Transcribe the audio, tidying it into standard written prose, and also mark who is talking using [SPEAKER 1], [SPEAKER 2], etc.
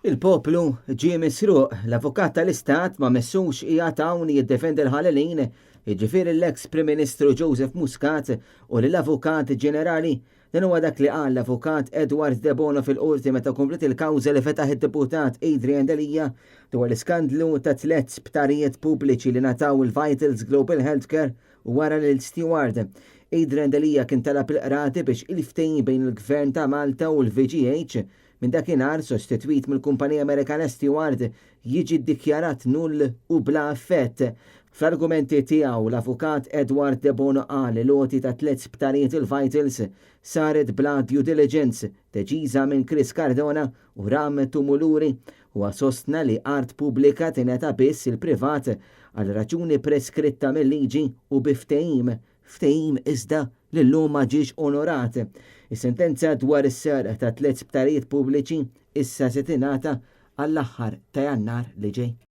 [SPEAKER 1] Il-poplu ġie misruq, l-Avukat tal-Istat ma messux qiegħed hawn jiddefendi l-ħalelin, jiġifieri l-eks Prim Ministru Joseph Muscat u lill-Avukat Ġenerali. Dan huwa dak li qal l-Avukat Edward Debono fil-Qorti meta kompliet il-kawża li fetaħ id-Deputat Adrian Delia dwar l-iskandlu ta' tlett sptarijiet pubbliċi li ngħataw il-Vitals Global Healthcare u wara lil Steward. Adrian Delia kien talab il-qrati biex il-ftehim bejn il-Gvern ta' Malta u l-VGH minn dakinhar sostitwit mill-kumpanija Amerikana Steward jiġi ddikjarat null u bla effett. Fl-argumenti tiegħu l-Avukat Edward Debono qal li l-għoti ta' tlett sptarijiet il-Vitals saret bla due diligence deċiża minn Chris Cardona u Ram Tumuluri. Huwa sostna li art pubblika tingħata biss il-privat għal raġuni preskritta mil-liġi u bi ftehim, ftehim iżda li llum ma ġiex onorat. Is-sentenza dwar is-serq ta' tlett sptarijiet pubbliċi issa se tingħata għall-aħħar ta' Jannar li ġej.